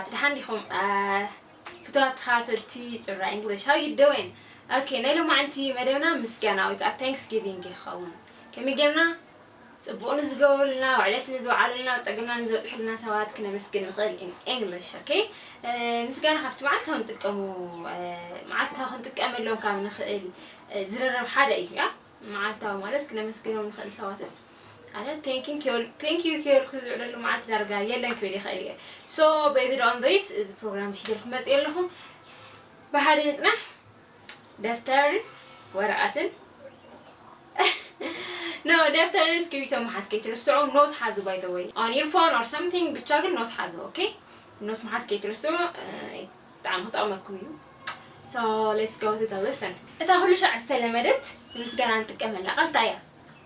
ደሓን ዲኹም ፍትዋት ተኸታተልቲ ጭራ English? How you doing? Okay, ናይ ሎማዓንቲ መደብና ምስጋና ወይ ከዓ Thanksgiving ይኸውን። ከመይ ጌርና ፅቡቕ ንዝገበሩልና፣ ውዕለት ንዝወዓሉልና፣ ፀገምና ንዝበፅሑልና ሰባት ክነመስግን ንኽእል in English? Okay? ምስጋና ካብቲ መዓልታዊ ንጥቀሙ መዓልታዊ ክንጥቀመሎም ካብ ንኽእል ዝርርብ ሓደ እዩ። ያ መዓልታዊ ማለት ክነመስግኖም ንኽእል ሰባትስ ኣነ thank you ከየበልኩ ዝውዕለሉ መዓልቲ ዳርጋ የለን ክብል ይኽእል እየ። So based on this እዚ ፕሮግራም ዝሒዘልኩም መፅእ ኣለኹ። ብሓደ ንፅናሕ። ደፍተርን ወረቐትን no ደፍተርን እስክሪብቶ ምሓዝ ከይትርስዑ። Note ሓዙ by the way on your phone or something። ብቻ ግን note ሓዙ። Okay? Note ምሓዝ ከይትርስዑ። ብጣዕሚ ክጠቕመኩም እዩ። So let's go to the lesson። እታ ኩሉ ሻዕ ዝተለመደት ንምስጋና ንጥቀመላ ቃል እንታይ እያ?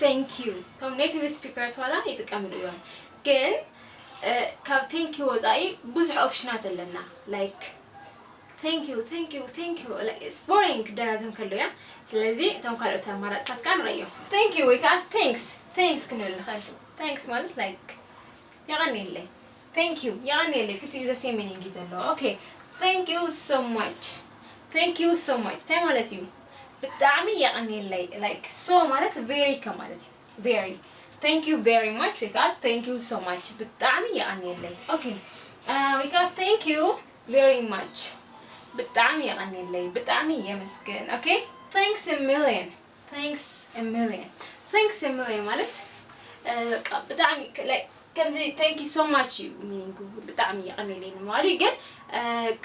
Thank you። እቶም native speakers ዋላ ይጥቀምሉ እዮም፣ ግን ካብ thank you ወፃኢ ብዙሕ ኦፕሽናት ኣለና። Like thank you, thank you, thank you። Like it's boring ክደጋገም ከሎ እያ። ስለዚ እቶም ካልኦት ኣማራፅታት ከዓ ንረእዮም። Thank you ወይ ከዓ thanks፣ thanks ክንብል ንኽእል። Thanks ማለት like የቐንየለይ። Thank you የቐንየለይ። ክልቲኡ the same meaning እዩ ዘለዎ። Okay, thank you so much። Thank you so much እንታይ ማለት እዩ? ብጣዕሚ የቐንየለይ። Like so ማለት very ከማለት እዩ። Very thank you very much ወይ ከዓ thank you so much ብጣዕሚ የቐንየለይ። Okay ወይ ከዓ thank you very much ብጣዕሚ የቐንየለይ፣ ብጣዕሚ የመስግን። Okay, thanks a million። Thanks a million። Thanks a million ማለት በቃ ብጣዕሚ like ከምዚ thank you so much እዩ meaning ኡ። ብጣዕሚ የቐንየለይ ንምባል እዩ። ግን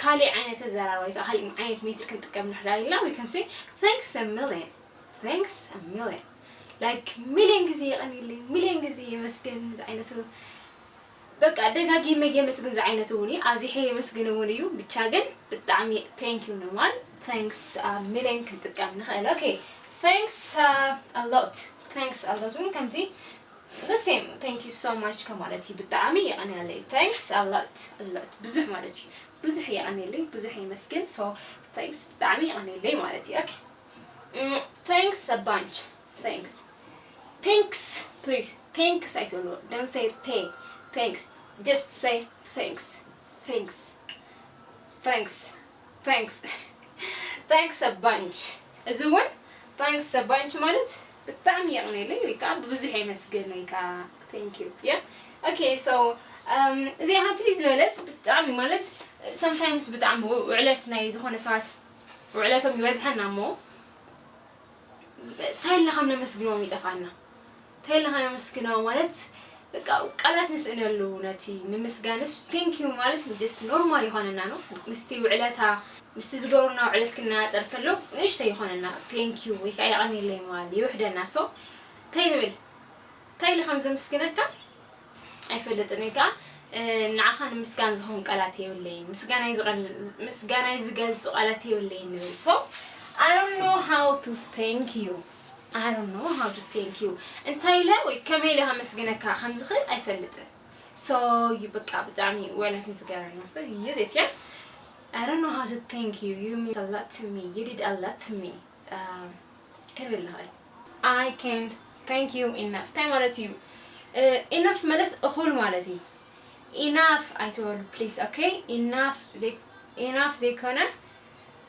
ካሊእ ዓይነት ኣዘራርባ ወይ ከዓ ካሊእ ዓይነት ሜትድ ክንጥቀም ንሕዳር ኢልና we can say thanks a million። Thanks a million። Like ሚልዮን ግዜ የቐንየለይ፣ ሚልዮን ግዜ የመስግን ዝዓይነቱ በቃ ደጋጊመ የመስግን ዝዓይነቱ እውን እዩ። ኣብዚሐ የመስግን እውን እዩ። ብቻ ግን ብጣዕሚ thank you ንምባል thanks ሚልዮን ክንጥቀም ንኽእል። Okay, thanks a lot። Thanks a lot እውን ከምዚ the same thank you so much ከማለት እዩ። ብጣዕሚ የቐንየለይ። Thanks a lot፣ a lot ብዙሕ ማለት እዩ። ብዙሕ የቐንየለይ፣ ብዙሕ የመስግን። So thanks ብጣዕሚ የቐንየለይ ማለት እዩ። Okay, thanks a bunch። Thanks። Thanks please። Thanks ኣይትበሉ። Don't say ቴ። Thanks. Just say thanks. Thanks. Thanks. Thanks. Thanks a bunch። እዚ እውን thanks a bunch ማለት ብጣዕሚ የቕንየለይ ወይ ከዓ ብብዙሕ የመስግን ወይ ከዓ thank you። Yeah? Okay, so እዚኣ ከም ፍልይ ዝበለት ብጣዕሚ ማለት sometimes ብጣዕሚ ውዕለት ናይ ዝኾነ ሰባት ውዕለቶም ይበዝሐና እሞ እንታይ ኢልና ከም ነመስግኖም ይጠፍኣና። እንታይ ኢልና ከም ነመስግኖም ማለት በቃ ቃላት ንስእነሉ ነቲ ምምስጋንስ። Thank you ማለት just ኖርማል ይኾነና ነው። ምስቲ ውዕለታ ምስቲ ዝገበሩና ውዕለት ክነፃፀር ከሎ ንእሽተይ ይኾነና። Thank you ወይ ከዓ የቐንየለይ ምባል ይውሕደና። So እንታይ ንብል? እንታይ ኢለ ከም ዘመስግነካ ኣይፈልጥን ወይ ከዓ ንዓኻ ንምስጋን ዝኸውን ቃላት የብለይን፣ ምስጋናይ ዝገልፁ ቃላት የብለይን ንብል። So I don't know how to thank you። I don't know how to thank you። እንታይ ኢለ ወይ ከመይ ኢለ ከመስግነካ ከም ዝኽእል ኣይፈልጥን። So you በቃ ብጣዕሚ ውዕለት ንዝገበረና ሰብ እየ ዜትያ። I don't know how to thank you. You mean a lot to me. You did a lot to me. ክንብል ንኽእል። I can't thank you enough እንታይ ማለት እዩ? Enough ማለት እኹል ማለት እዩ። Enough ኣይትበሉ please። Okay, enough ዘይ enough ዘይኮነ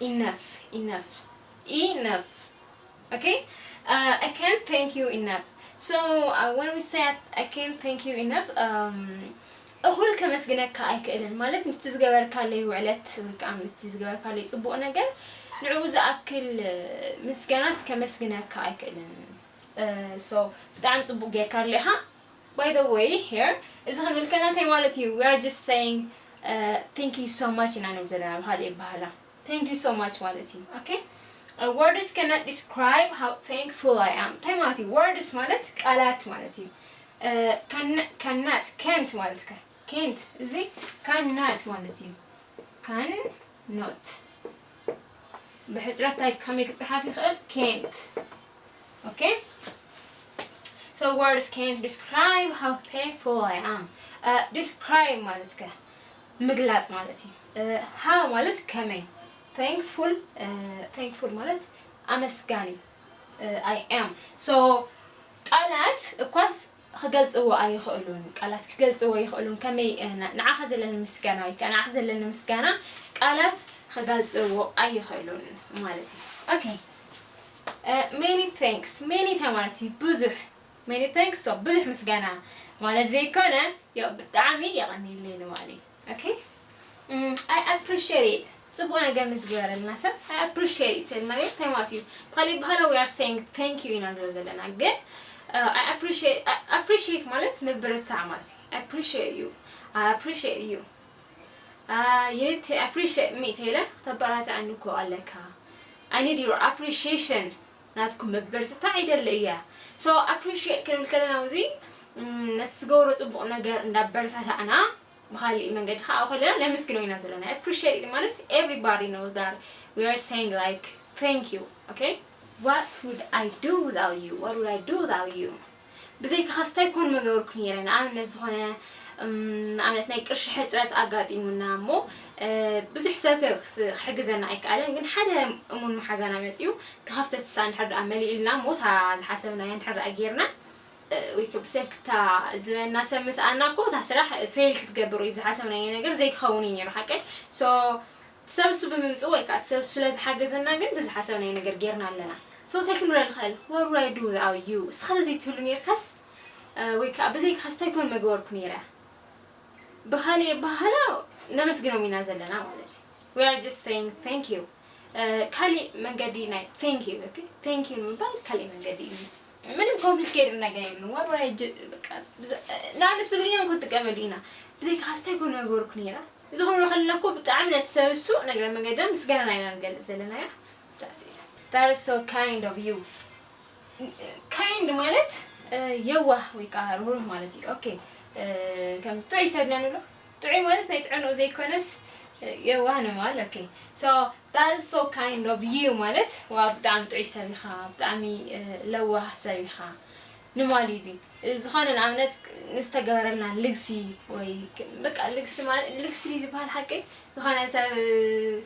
enough enough enough። Okay, I can't thank you enough። So when we say I can't thank you enough እኹል ከመስግነካ ኣይክእልን ማለት ምስቲ ዝገበርካለይ ውዕለት ወይ ከዓ ምስቲ ዝገበርካለይ ፅቡቕ ነገር ንዕኡ ዝኣክል ምስጋናስ ከመስግነካ ኣይክእልን። So ብጣዕሚ ፅቡቕ ጌርካ ኣሎ ኢኻ። By the way here እዚ ክንብል ከለና እንታይ ማለት እዩ? We are just saying thank you so much ኢና ንብል ዘለና ብካሊእ ኣበሃህላ። Thank you so much ማለት እዩ። Okay, words cannot describe how thankful I am እንታይ ማለት እዩ? Words ማለት ቃላት ማለት እዩ። Cannot can't ማለት ከ can't እዚ cannot ማለት እዩ። Cannot ብሕፅረት እንታይ ከመይ ክፀሓፍ ይኽእል? Can't። Okay, so words can't describe how thankful I am። Describe ማለት ከ ምግላፅ ማለት እዩ። How ማለት ከመይ። Thankful thankful ማለት ኣመስጋኒ። I am። So ቃላት እኳስ ክገልጽዎ ኣይኽእሉን፣ ቃላት ክገልጽዎ ኣይኽእሉን። ከመይ፣ እ፣ ን-፣ ንዓኻ ዘለኒ ምስጋና ወይ ከኣ ንዓኻ ዘለኒ ምስጋና ቃላት ክገልጽዎ ኣይኽእሉን ማለት እዩ። ኦኬ። እ፣ many thanks፣ many እንታይ ማለት እዩ? ብዙሕ። Many thanks፣ so ብዙሕ ምስጋና ማለት ዘይኮነ፣ ያው ብጣዕሚ የቐንየለይ ንማሊ። ኦኬ። Mm, I appreciate it። ጽቡቕ ነገር ንዝገበረልና ሰብ I appreciate it ኢልና ግን እንታይ ማለት እዩ? ብኻሊእ ኣበሃህላ we are saying thank you ኢና ንብሎ ዘለና። ግን፣ uh, I appreciate, I appreciate ማለት ምብርታዕ ማለት እዩ። I appreciate you። I appreciate you። Uh, you need to appreciate me ተይለ፣ ክተበራትዐኒ እኮ ኣለካ። I need your appreciation። ናትኩም ምብርትታዕ ይደሊ እየ። So appreciate ክንብል ከለና፣ እዚ፣ ም፣ ነቲ ዝገብሮ ጽቡቕ ነገር እንዳበረታታዕና፣ ብኻሊእ መንገዲ ከዓ ከለና ነመስግኖ ኢና ዘለና። Appreciate ማለት everybody knows that we are saying, like, thank you, okay? What would I do without you? What would I do without you? ብዘይካኻ እንታይ ኮን መገበርኩ ነይረ? ንኣብነት ዝኾነ፣ እም፣ ንኣብነት ናይ ቅርሺ ሕጽረት ኣጋጢሙና እሞ፣ እ፣ ብዙሕ ሰብ ከ-፣ ክት-፣ ክሕግዘና ኣይከኣለን፣ ግን ሓደ እሙን መሓዛና መጺኡ፣ እቲ ካፍተት ሳእኒ እንድሕር ደኣ መሊኡልና እሞ፣ እታ ዝሓሰብናያ እንድሕር ደኣ ጌርና፣ እ፣ ወይ ከ-፣ ብሰንኪ እታ ዝበና ሰብ ምስኣና እኮ እታ ስራሕ ፌል ክትገብር ወይ ዝሓሰብናዮ ነገር ዘይክኸውን እዩ ነይሩ፣ ሓቀይ። So፣ እቲ ሰብ እሱ ብምምጽኡ ወይ ከኣ እቲ ሰብ እሱ ስለ ዝሓገዘና ግን እቲ ዝሓሰብናዮ ነገር ጌርና ኣለና። So፣ እንታይ ክንብሎ ንኽእል? What would I do without you? እስኻ ዘይትህሉ ኔርካስ፣ እ፣ ወይ ከኣ ብዘይካስ እንታይ ኮን መገበርኩ ነይረ? ብኻሊእ ኣበሃህላ ነመስግኖም ኢና ዘለና ማለት እዩ። We are just saying thank you። እ፣ ካሊእ መንገዲ ናይ thank you፣ okay? Thank you ንምባል ካሊእ መንገዲ እዩ። ምንም complicated ነገር የብሉን። What would I do? በቃ፣ ብዘ-፣ ንኣብነት ትግርኛ እውን ክንጥቀመሉ ኢና። ብዘይካስ እንታይ ኮን መገበርኩ ነይረ? እዚ ክንብል ከለና እኮ ብጣዕሚ ነቲ ሰብ እሱ እግረ መንገድና ምስጋናና ኢና ንገልጽ ዘለናዮ። That's it። That is so kind of you። Kind ማለት፣ እ፣ የዋህ ወይ ከዓ ርህሩህ ማለት እዩ። ኦኬ፣ እ፣ ከም ጥዑይ ሰብ ኢና ንብሎ። ጥዑይ ማለት ናይ ጥዕንኡ ዘይኮነስ፣ እ፣ የዋህ ንምባል። ኦኬ፣ so that is so kind of you ማለት፣ ዋ፣ ብጣዕሚ ጥዑይ ሰብ ኢኻ፣ ብጣዕሚ፣ እ፣ ለዋህ ሰብ ኢኻ ንምባል እዩ። እዚ ዝኾነ ንኣብነት ንዝተገበረልና ልግሲ ወይ ክ-፣ በቃ ልግሲ ማለት፣ ልግሲ ድዩ ዝበሃል ሓቂ? ዝኾነ ሰብ፣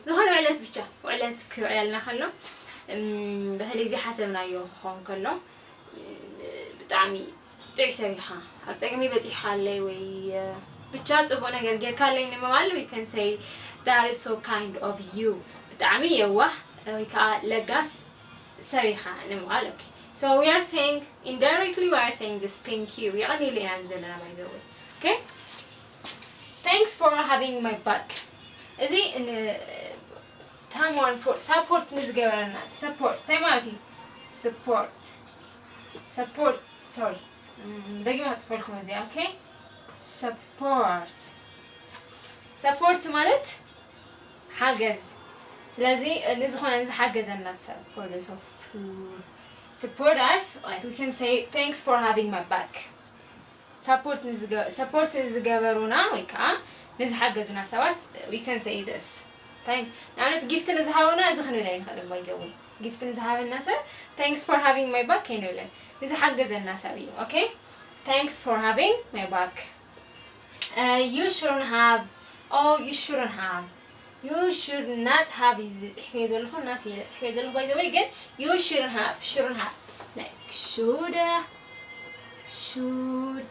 ዝኾነ ውዕለት ብቻ፣ ውዕለት ክውዕለልና ከሎ፣ እም፣ በተለይ ዘይሓሰብናዮ ክኸውን ከሎ፣ እም፣ ብጣዕሚ ጥዑይ ሰብ ኢኻ፣ ኣብ ጸገመይ በጺሕካለይ ወይ፣ እ፣ ብቻ ጽቡቕ ነገር ጌርካለይ ንምባል we can say that is so kind of you። ብጣዕሚ የዋህ ወይ ከኣ ለጋስ ሰብ ኢኻ ንምባል። ኦኬ። So we are saying, indirectly we are saying just thank you። የቐንየለይ ኢና ዘለና፣ by the way። ኦኬ። Thanks for having my back። እዚ ን-፣ ታማን ፎር ሳፖርት ንዝገበረና፣ ሰፖርት እንታይ ማለት እዩ? ሰፖርት፣ ሰፖርት፣ ሶሪ፣ እም፣ ደጊመ ክጽፈልኩም እዚኣ። ኦኬ። ሰፖርት፣ ሰፖርት ማለት ሓገዝ። ስለዚ ንዝኾነ ንዝሓገዘና ሰብ፣ for those of who support us, like, we can say thanks for having my back። ሳፖርት ንዝገ-፣ ሰፖርት ንዝገበሩና ወይ ከዓ ንዝሓገዙና ሰባት we can say this። Thank-፣ ንኣብነት ጊፍት ንዝሃቡና እዚ ክንብል ኣይንኽእልን፣ by the way። ጊፍት ንዝሃበና ሰብ thanks for having my back ኣይንብልን። ንዝሓገዘና ሰብ እዩ። ኦኬ? Thanks for having my back። Uh, you shouldn't have, oh, you shouldn't have፣ you should not have እዩ እዚ ጽሒፈዮ ዘለኹ፣ not እየ ጽሒፈዮ ዘለኹ፣ by the way። ግን you shouldn't have፣ shouldn't have፣ like, should፣ should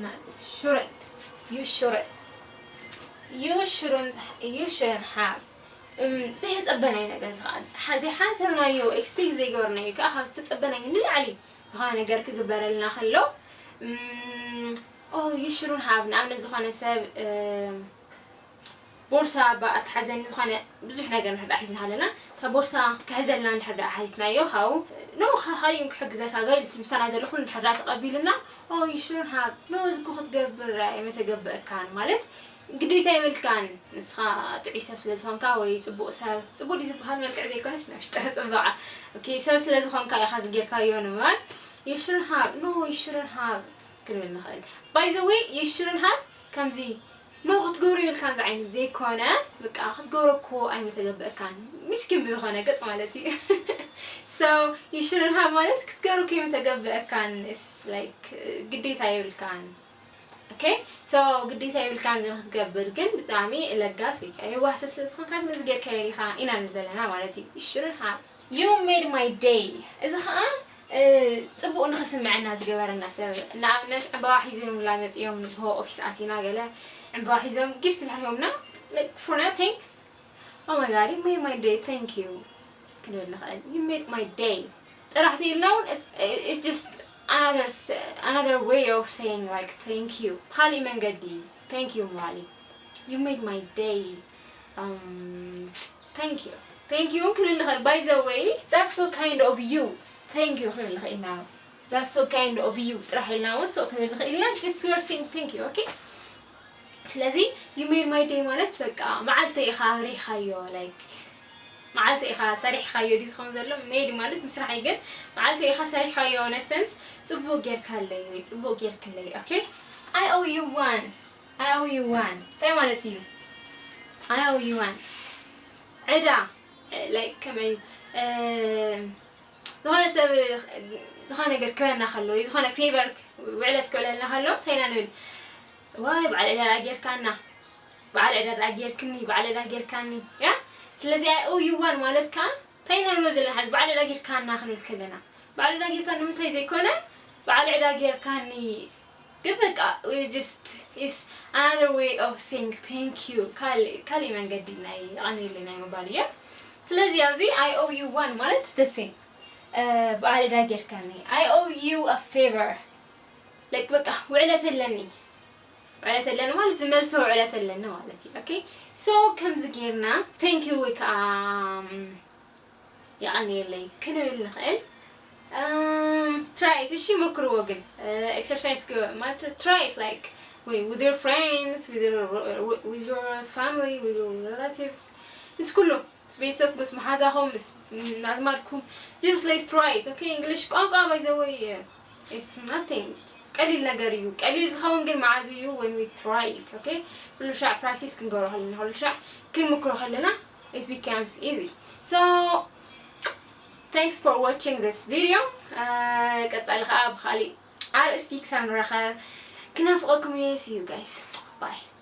not፣ shouldn't፣ you shouldn't፣ you shouldn't፣ you shouldn't have። እም፣ ዘይተጸበናዮ ነገር፣ እዚ ከኣ ሓ-፣ ዘይሓሰብናዮ፣ ኤክስፔክት ዘይገበርናዮ፣ ከኣ ካብ ዝተጸበናዮ ንላዕሊ ዝኾነ ነገር ክግበረልና ከሎ፣ እም፣ ኦ፣ you shouldn't have፣ ንኣብነት ዝኾነ ሰብ፣ እም፣ ቦርሳ ባ-፣ ኣትሓዘኒ፣ ዝኾነ ብዙሕ ነገር እንድሕር ደኣ ሒዝና ኣለና፣ እታ ቦርሳ ክሕዘልና እንድሕር ደኣ ሓቲትናዮ፣ ካብኡ፣ ኖ፣ ካ-፣ ካሊእ ክሕግዘካ፣ ገለ እቲ ምሳና ዘሎ ኩሉ እንድሕር ደኣ ተቐቢሉና፣ ኦ፣ you shouldn't have፣ ኖ፣ እዚ እኮ ክትገብር ኣይመተገብእካን፣ ማለት ግዴታ የብልካን፣ ንስኻ ጥዑይ ሰብ ስለ ዝኾንካ ወይ ጽቡቕ ሰብ፣ ጽቡቕ ድዩ ዝበሃል? መልክዕ ዘይኮነስ ንእሽቶ ጽባቐ። ኦኬ፣ ሰብ ስለ ዝኾንካ ኢኻ እዚ ጌርካዮ ንምባል፣ you shouldn't have፣ ኖ፣ you shouldn't have ክንብል ንኽእል። By the way፣ you shouldn't have ከምዚ ኖ ክትገብሮ የብልካን ዝዓይነት ዘይኮነ፣ በቃ ክትገብሮ እኮ ኣይምተገብእካን፣ ሚስኪን ብዝኾነ ገጽ ማለት እዩ። So you shouldn't have ማለት ክትገብሮ እኮ ኣይምተገብእካን፣ it's like ግዴታ የብልካን። ኦኬ? So ግዴታ የብልካን እዚ ንክትገብር፣ ግን ብጣዕሚ ለጋስ ወይ ከዓ የዋህ ሰብ ስለ ዝኾንካ ግን እዚ ጌርካዮ ኢኻ ኢና ንብል ዘለና ማለት እዩ። You shouldn't have። You made my day። እዚ ኸዓ እ፣ ጽቡቕ ንኽስምዐና ዝገበረና ሰብ፣ ንኣብነት ዕምባባ ሒዞምላ መጺኦም ንግሆ ኦፊስ ኣቲና ገለ ዕምባባ ሒዞም ጊፍት ድሕር ሂቦምና፣ like, for nothing. Oh my God, you made my day, thank you ክንብል ንኽእል። You made my day ጥራሕ ተይልና እውን it's, it's just another s- another way of saying, like, thank you ብኻሊእ መንገዲ thank you ምባል እዩ። You made my day. Um, thank you. Thank you እውን ክንብል ንኽእል። By the way, that's so kind of you. Thank you ክንብል ንኽእል ኢና። That's so kind of you ጥራሕ ኢልና እውን so ክንብል ንኽእል ኢና። Just we are saying thank you, okay? ስለዚ you made my day ማለት በቃ መዓልተይ ኢኻ ኣብሪኻዮ፣ like መዓልተይ ኢኻ ሰሪሕኻዮ ድዩ ዝኸውን ዘሎ? Made ማለት ምስራሕ እዩ፣ ግን መዓልተይ ኢኻ ሰሪሕኻዮ፣ in a sense ጽቡቕ ጌርካለይ ወይ ጽቡቕ ጌርክለይ። Okay? I owe you one. I owe you one እንታይ ማለት እዩ? I owe you one ዕዳ፣ like ከመይ እዩ? እም፣ ዝኾነ ሰብ ዝኾነ ነገር ክበና ከሎ ወይ ዝኾነ ፌቨር ውዕለት ክውዕለልና ከሎ እንታይ ኢና ንብል? ዋይ በዓል ዕዳ ደኣ ጌርካና፣ በዓል ዕዳ ደኣ ጌርክኒ፣ በዓል ዕዳ ጌርካኒ። ያ ስለዚ I owe you one ማለት ከኣ እንታይ ኢና ንብሎ ዘለና? ሓዚ በዓል ዕዳ ጌርካና ክንብል ከለና በዓል ዕዳ ጌርካ ንምንታይ ዘይኮነ በዓል ዕዳ ጌርካኒ ግን በቃ we just is another way of saying thank you. ካልእ ካልእ መንገዲ ናይ ኣቐንየለይ ናይ ምባል እያ። ስለዚ ኣብዚ I owe you one ማለት the same በዓል ዕዳ ጌርካኒ። I owe you a favor like በቃ ውዕለት ኣለኒ፣ ውዕለት ኣለኒ ማለት ዝመልሶ ውዕለት ኣለኒ ማለት እዩ። Okay? So ከምዚ ጌርና thank you ወይ ከዓ የቐንየለይ ክንብል ንኽእል። Try it እሺ፣ ሞክርዎ ግን exercise ማለት try it like with your friends, with your family, with your relatives, ምስ ኩሉ ምስ ቤተሰብ ምስ መሓዛኹም ምስ ናዝማድኩም just let's try it. Okay? English ቋንቋ by the way it's nothing ቀሊል ነገር እዩ። ቀሊል ዝኸውን ግን መዓዝ እዩ? When we try it. Okay? ኩሉ ሻዕ practice ክንገብሮ ከለና ኩሉ ሻዕ ክንምክሮ ከለና it becomes easy. So thanks for watching this video. ቀጻሊ ከዓ ብኻሊእ ኣርእስቲ ክሳብ ንራኸብ ክናፍቐኩም እየ። See you guys. Bye.